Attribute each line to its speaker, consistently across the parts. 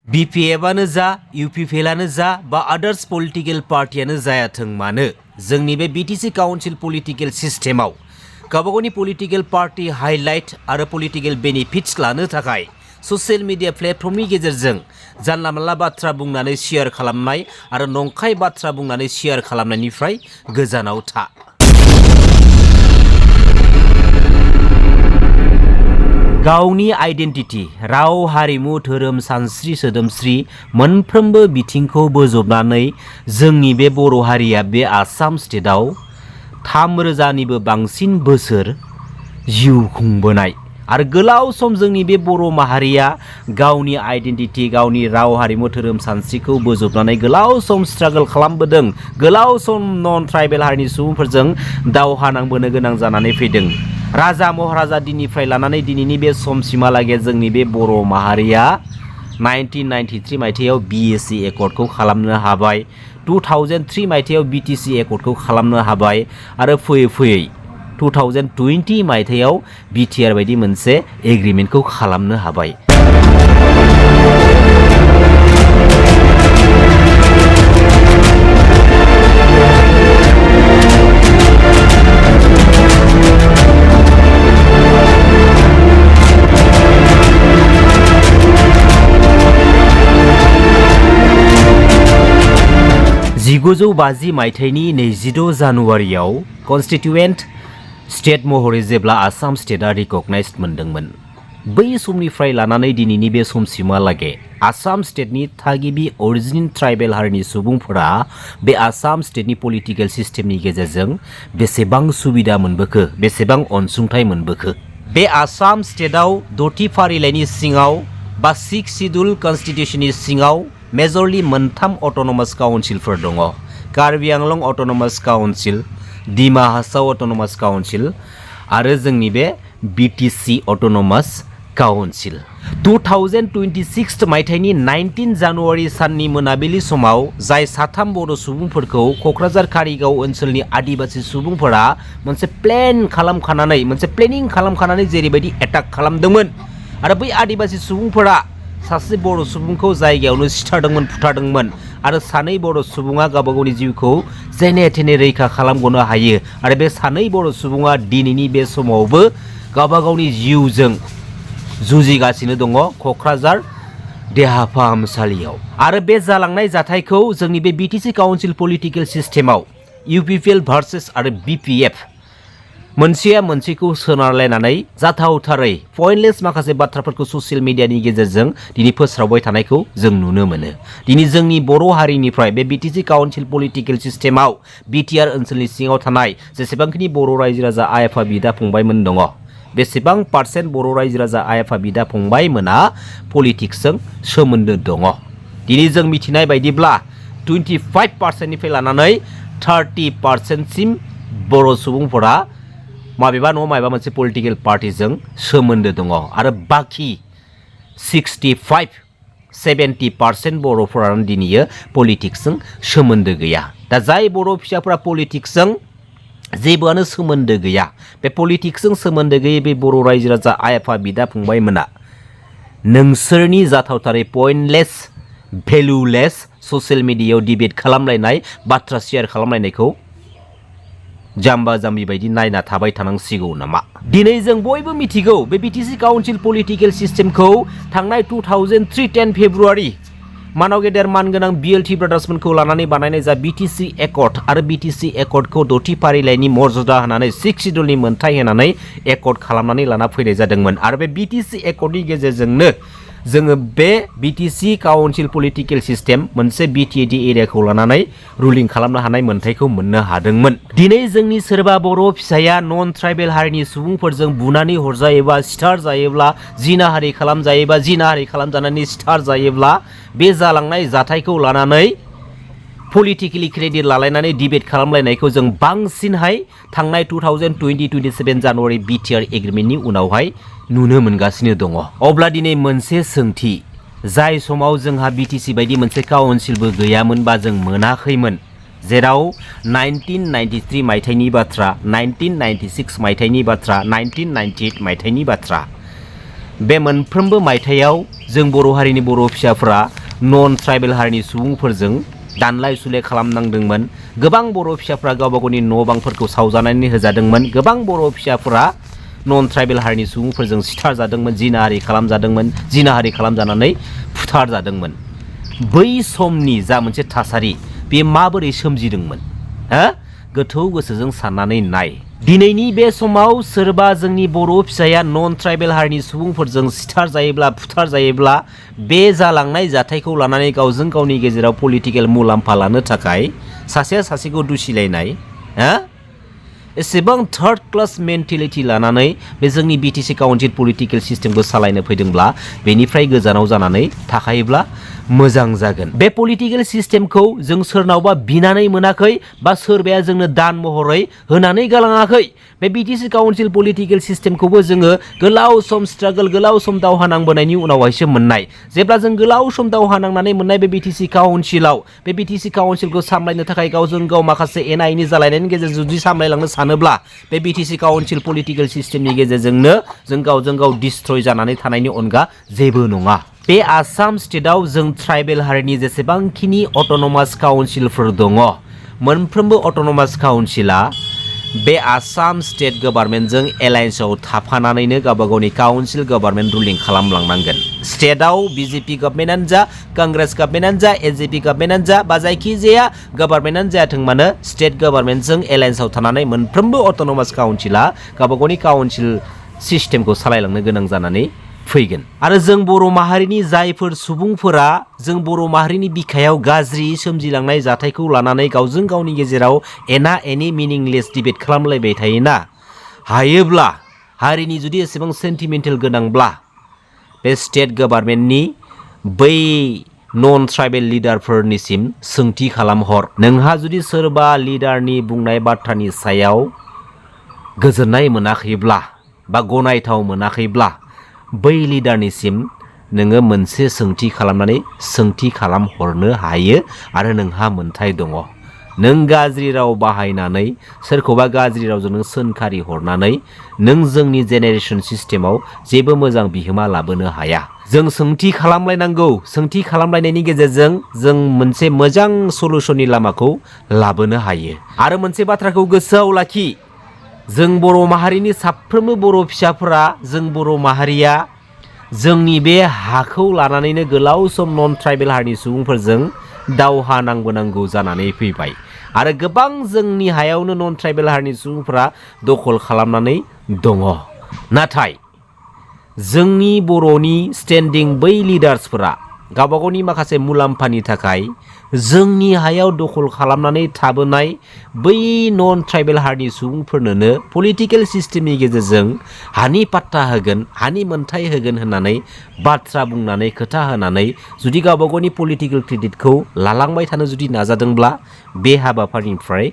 Speaker 1: BPFआनो जा UPPLआनो जा बा आदार्स पलिटिकेल पार्टियानो जायाथों मानो जोंनि बे BTC काउन्सिल पलिटिकेल सिस्टेमाव गावबागावनि पलिटिकेल पार्टी हाइलाइट आरो पलिटिकेल बेनिफिट्स लानो थाखाय ससियेल मिडिया प्लेटफर्मनि गेजेरजों जानला मोनला बाथ्रा बुंनानै शेयार खालामनाय आरो नंखाय बाथ्रा बुंनानै शेयार खालामनायनिफ्राय गोजानाव था। गावनि आइडेन्टिटी राव हारिमु धोरोम सानस्रि सोदोमस्रि मोनफ्रोमबो बिथिंखौ बोजबनानै जोंनि बे बर' हारिया बे आसाम स्टेटआव 3,000निबो बांसिन बोसोर जिउ खुंबोनाय आरो गोलाव सम जोंनि बे बर' माहारिया गावनि आइडेन्टिटी गावनि राव हारिमु धोरोम सानस्रिखौ बोजबनानै गोलाव सम स्ट्रागल खालामबोदों। गोलाव सम नन ट्राइबेल हारिनि सुबुंफोरजों दावहा नांबोनो गोनां जानानै फैदों। राजा महाराजा दिननिफ्राय लानानै दिनैनि बे समसिमहालागै जोंनि बे बर' माहारिया 1993 मायथाइयाव BTC एकर्डखौ खालामनो हाबाय, 2003 मायथाइयाव BTC एकर्डखौ खालामनो हाबाय आरो फैयै फैयै 2020 मायथाइयाव BTR बायदि मोनसे एग्रिमेन्टखौ खालामनो हाबाय। जिगुजौ 50 मायथाइनि 22 जानुवारियाव कन्स्टिट्युएन्ट स्टेट महरै जेब्ला आसाम स्टेटआ रिकगनाइज्ड मोनदोंमोन, बै समनिफ्राय लानानै दिनैनि बे समसिमहालागै आसाम स्टेटनि थागिबि अरिजिनेल ट्राइबेल हारिनि सुबुंफोरा बे आसाम स्टेटनि पलिटिकेल सिस्टेमनि गेजेरजों बेसेबां सुबिदा मोनबोखो, बेसेबां अनसुंथाइ मोनबोखो। बे आसाम स्टेटआव 6थि फारिलाइनि सिङाव बा 6 शिड्युल कन्स्टिट्युशननि सिङाव मेजरलि मोनथाम अट'नमास काउन्सिलफोर दङ। Karbi Anglong autonomous council, Dima Hasao autonomous council आरो जोंनि बे BTC अट'नमास काउन्सिल। 2026 मायथाइनि 19 जानुवारि साननि मोनाबिलि समाव जाय साथाम बर' सुबुंफोरखौ क'क्राझार कारिगाव ओनसोलनि आदिबासि सुबुंफोरा मोनसे प्लेनिं खालामखानानै जेरैबायदि एटाक खालामदोंमोन आरो बै आदिबासि सुबुंफोरा सासे बर' सुबुंखौ जायगायावनो सिथारदोंमोन, बुथारदोंमोन आरो सानै बर' सुबुङा गावबा गावनि जिउखौ जेने थेने रैखा खालामगनो हायो आरो बे सानै बर' सुबुङा दिनैनि बे समावबो गावबा गावनि जिउजों जुजिगासिनो दङ क'क्राझार देहा फाहामसालियाव। आरो बे जालांनाय जाथायखौ जोंनि बे BTC काउन्सिल पलिटिकेल सिस्टेमाव UPPL भार्सेस आरो BPF मोनसेया मोनसेखौ सोनारलायनानै जाथावथारै पइन्टलेस माखासे बाथ्राफोरखौ ससियेल मिडियानि गेजेरजों दिनै फोस्रावबाय थानायखौ जों नुनो मोनो। दिनै जोंनि बर' हारिनिफ्राय बे BTC काउन्सिल पलिटिकेल सिस्टेमाव BTR ओनसोलनि सिङाव थानाय जेसेबांखिनि बर' रायजो राजा आइ आफा बिदा फंबायमोन दङ, बेसेबां पार्सेन्ट बर' रायजो राजा आइ आफा बिदा फंबायमोना पलिटिक्सजों सोमोन्दो दङ। दिनै जों मिथिनाय बायदिब्ला 25%निफ्राय लानानै 30%सिम बर' सुबुंफोरा माबेबा नङा माबेबा मोनसे पलिटिकेल पार्टिजों सोमोन्दो दङ आरो बाखि 65-70% बर'फोरानो दिनैयो पलिटिक्सजों सोमोन्दो गैया। दा जाय बर' फिसाफोरा पलिटिक्सजों जेबोआनो सोमोन्दो गैया, बे पलिटिक्सजों सोमोन्दो गैयै बे बर' रायजो राजा आइ आफा बिदा फंबायमोना नोंसोरनि जाथावथारै पइन्टलेस भेलुलेस ससियेल मिडियायाव डिबेट खालामलायनाय बाथ्रा शेयार खालामलायनायखौ जाम्बा जाम्बि बायदि नायना थाबाय थानांसिगौ नामा? दिनै जों बयबो मिथिगौ बे BTC काउन्सिल पलिटिकेल सिस्टेमखौ थांनाय 2003 10 फेब्रुवारि मानाव गेदेर मानगोनां BLT ब्रादार्समोनखौ लानानै बानायनाय जा BTC एकर्ड आरो BTC एकर्डखौ 6थि फारिलाइनि मर्यादा होनानै 6 शिड्युलनि मोनथाय होनानै एकर्ड खालामनानै लाना फैनाय जादोंमोन आरो बे BTC एकर्डनि गेजेरजोंनो जोङो बे BTC काउन्सिल पलिटिकेल सिस्टेम मोनसे BTAD एरियाखौ लानानै रुलिं खालामनो हानाय मोन्थायखौ मोननो हादोंमोन। दिनै जोंनि सोरबा बर' फिसाया नन ट्राइबेल हारिनि सुबुंफोरजों बुनानै हरजायोबा, सिथार जायोब्ला, जिनाहारि खालामजायोबा, जिनाहारि खालामजानानै सिथार जायोब्ला बे जालांनाय जाथायखौ लानानै पलिटिकेलि क्रेडिट लालायनानै डिबेट खालामलायनायखौ जों बांसिनहाय थांनाय 2027 जानुवारि BTR एग्रिमेन्टनि उनावहाय नुनो मोनगासिनो दङ। अब्ला दिनै मोनसे सोंथि, जाय समाव जोंहा BTC बायदि मोनसे काउन्सिलबो गैयामोन बा जों मोनाखैमोन, जेराव 1993 मायथाइनि बाथ्रा, 1996 मायथाइनि बाथ्रा, 1998 मायथाइनि बाथ्रा, बे मोनफ्रोमबो मायथाइयाव जों बर' हारिनि बर' फिसाफ्रा नन ट्राइबेल हारिनि सुबुंफोरजों दानलाय सुलाय खालामनांदोंमोन। गोबां बर' फिसाफ्रा गावबा गावनि न' बांफोरखौ सावजानानै होजादोंमोन। गोबां बर' फिसाफ्रा नन ट्राइबेल हारिनि सुबुंफोरजों सिथारजादोंमोन, जिनाहारि खालामजादोंमोन, जिनाहारि खालामजानानै फुथारजादोंमोन। बै समनि जा मोनसे थासारि बे माबोरै सोमजिदोंमोन? गोथौ गोसोजों साननानै नाय। दिनैनि बे समाव सोरबा जोंनि बर' फिसाया नन ट्राइबेल हारिनि सुबुंफोरजों सिथार जायोब्ला, फुथार जायोब्ला बे जालांनाय जाथायखौ लानानै गावजों गावनि गेजेराव पलिटिकेल मुलाम्फा लानो थाखाय सासेया सासेखौ दुसिलायनाय, एसेबां थार्ड क्लास मेन्टेलिटि लानानै बे जोंनि BTC काउन्सिल पलिटिकेल सिस्टेमखौ सालायनो फैदोंब्ला बेनिफ्राय गोजानाव जानानै थाखायोब्ला मोजां जागोन। बे पलिटिकेल सिस्टेमखौ जों सोरनावबा बिनानै मोनाखै बा सोरबाया जोंनो दान महरै होनानै गालाङाखै। बे BTC काउन्सिल पलिटिकेल सिस्टेमखौबो जोङो गोलाव सम स्ट्रागल, गोलाव सम दावहा नांबोनायनि उनावहायसो मोननाय। जेब्ला जों गोलाव सम दावहा नांनानै मोननाय बे BTC काउन्सिलखौ सामलायनो थाखाय गावजों गाव माखासे एना एनि जालायनायनि गेजेरजों जुदि सामलायलांनो सानोब्ला बे BTC काउन्सिल पलिटिकेल सिस्टेमनि गेजेरजोंनो जों गावजों गाव डिस्ट्रय जानानै थानायनि अनगा जेबो नङा। बे आसाम स्टेटआव जों ट्राइबेल हारिनि जेसेबांखिनि अट'नमास काउन्सिलफोर दङ, मोनफ्रोमबो अट'नमास काउन्सिला बे आसाम स्टेट गभर्नमेन्टजों एलायन्सआव थाफानानैनो गावबा गावनि काउन्सिल गभर्नमेन्ट रुलिं खालामलांनांगोन। स्टेटआव BJP गभर्नमेन्टआनो जा, कंग्रेस गभर्नमेन्टआनो जा, AJP गभर्नमेन्टआनो जा बा जायखिजाया गभर्नमेन्टआनो जायाथों मानो स्टेट गभर्नमेन्टजों एलायन्सआव थानानै मोनफ्रोमबो अट'नमास काउन्सिला गावबा गावनि काउन्सिल सिस्टेमखौ सालायलांनो गोनां जानानै फैगोन। आरो जों बर' माहारिनि जायफोर सुबुंफोरा जों बर' माहारिनि बिखायाव गाज्रि सोमजिलांनाय जाथायखौ लानानै गावजों गावनि गेजेराव एना एनि मिनिंलेस डिबेट खालामलायबाय थायोना, हायोब्ला हारिनि जुदि एसेबां सेन्टिमेन्टेल गोनांब्ला बे स्टेट गभर्नमेन्टनि बै नन ट्राइबेल लिडारफोरनिसिम सोंथि खालामहर। नोंहा जुदि सोरबा लिडारनि बुंनाय बाथ्रानि सायाव गोजोननाय मोनाखैब्ला बा गनायथाव मोनाखैब्ला बै लिडारनिसिम नोङो मोनसे सोंथि खालामनानै सोंथि खालामहरनो हायो आरो नोंहा मोन्थाय दङ। नों गाज्रि राव बाहायनानै सोरखौबा गाज्रि रावजों नों सोंखारि हरनानै नों जोंनि जेनेरेसन सिस्टेमाव जेबो मोजां बिहोमा लाबोनो हाया। जों सोंथि खालामलायनांगौ। सोंथि खालामलायनायनि गेजेरजों जों मोनसे मोजां सलुसननि लामाखौ लाबोनो हायो। आरो मोनसे बाथ्राखौ गोसोआव लाखि, जों बर' माहारिनि साफ्रोमबो बर' फिसाफोरा, जों बर' माहारिया जोंनि बे हाखौ लानानैनो गोलाव सम नन ट्राइबेल हारिनि सुबुंफोरजों दावहा नांबोनांगौ जानानै फैबाय। आरो गोबां जोंनि हायावनो नन ट्राइबेल हारिनि सुबुंफोरा दखल खालामनानै दङ। नाथाय जोंनि बर'नि स्टेन्डिं बै लिडार्सफोरा गावबा गावनि माखासे मुलाम्फानि थाखाय जोंनि हायाव दखल खालामनानै थाबोनाय बै नन ट्राइबेल हारिनि सुबुंफोरनोनो पलिटिकेल सिस्टेमनि गेजेरजों हानि पाट्टा होगोन, हानि मोन्थाय होगोन होननानै बाथ्रा बुंनानै खोथा होनानै जुदि गावबा गावनि पलिटिकेल क्रेडिटखौ लालांबाय थानो जुदि नाजादोंब्ला बे हाबाफारिनिफ्राय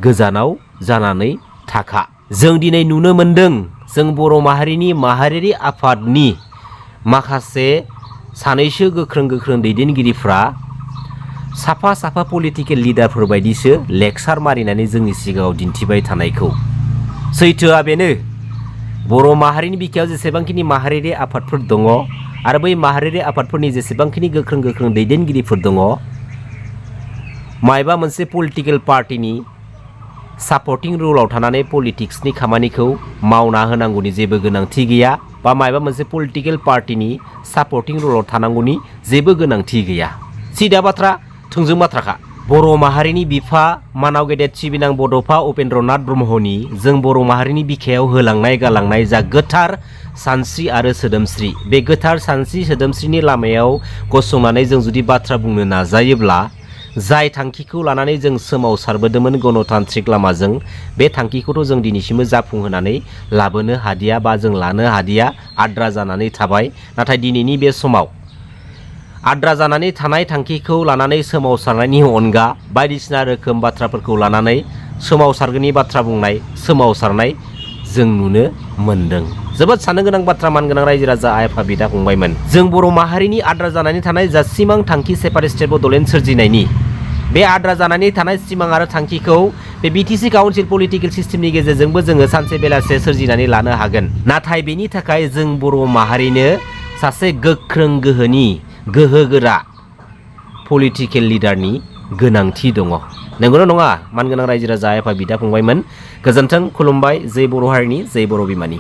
Speaker 1: गोजानाव जानानै थाखा। जों दिनै नुनो मोन्दों जों बर' माहारिनि माहारियारि आफादनि माखासे सानैसो गोख्रों गोख्रों दैदेनगिरिफ्रा साफा साफा पलिटिकेल लिडारफोर बायदिसो लेक्सार मारिनानै जोंनि सिगाङाव दिन्थिबाय थानायखौ। सैथोआ बेनो, बर' माहारिनि बिखायाव जेसेबांखिनि माहारियारि आफादफोर दङ आरो बै माहारियारि आफादफोरनि जेसेबांखिनि गोख्रों गोख्रों दैदेनगिरिफोर दङ, मायबा मोनसे पलिटिकेल पार्टिनि सापर्टिं रलाव थानानै पलिटिक्सनि खामानिखौ मावना होनांगौनि जेबो गोनांथि गैया बा मायबा मोनसे पलिटिकेल पार्टिनि सापर्टिं रलाव थानांगौनि जेबो गोनांथि गैया। सिदा बाथ्रा, थोंजों बाथ्राखा। बर' माहारिनि बिफा मानाव गेदेर सिबिनां बड'फा उपेन्द्रनाथ ब्रह्मनि जों बर' माहारिनि बिखायाव होलांनाय गालांनाय जा गोथार सानस्रि आरो सोदोमस्रि, बे गोथार सानस्रि सोदोमस्रिनि लामायाव गसंनानै जों जुदि बाथ्रा बुंनो नाजायोब्ला जाय थांखिखौ लानानै जों सोमावसारबोदोंमोन गणतान्त्रिक लामाजों, बे थांखिखौथ' जों दिनैसिमबो जाफुंहोनानै लाबोनो हादिया बा जों लानो हादिया, आद्रा जानानै थाबाय। नाथाय दिनैनि बे समाव आद्रा जानानै थानाय थांखिखौ लानानै सोमावसारनायनि अनगा बायदिसिना रोखोम बाथ्राफोरखौ लानानै सोमावसारगोननि बाथ्रा बुंनाय, सोमावसारनाय जों नुनो मोन्दों। जोबोद साननो गोनां बाथ्रा मानगोनां रायजो राजा आइ आफा बिदा फंबायमोन। जों बर' माहारिनि आद्रा जानानै थानाय जा सिमां थांखि सेपारेट स्टेट बड'लेण्ड सोरजिनायनि, बे आद्रा जानानै थानाय सिमां आरो थांखिखौ बे BTC काउन्सिल पलिटिकेल सिस्टेमनि गेजेरजोंबो जोङो सानसे बेलासे सोरजिनानै लानो हागोन। नाथाय बेनि थाखाय जों बर' माहारिनो सासे गोख्रों गोहोनि गोहोगोरा पलिटिकेल लिडारनि गोनांथि दङ। नंगौना नङा मानगोनां रायजो राजा आफा बिदा फंबायमोन? गोजोन्थों, खुलुमबाय। जै बर' हारिनि, जै बर' बिमानि।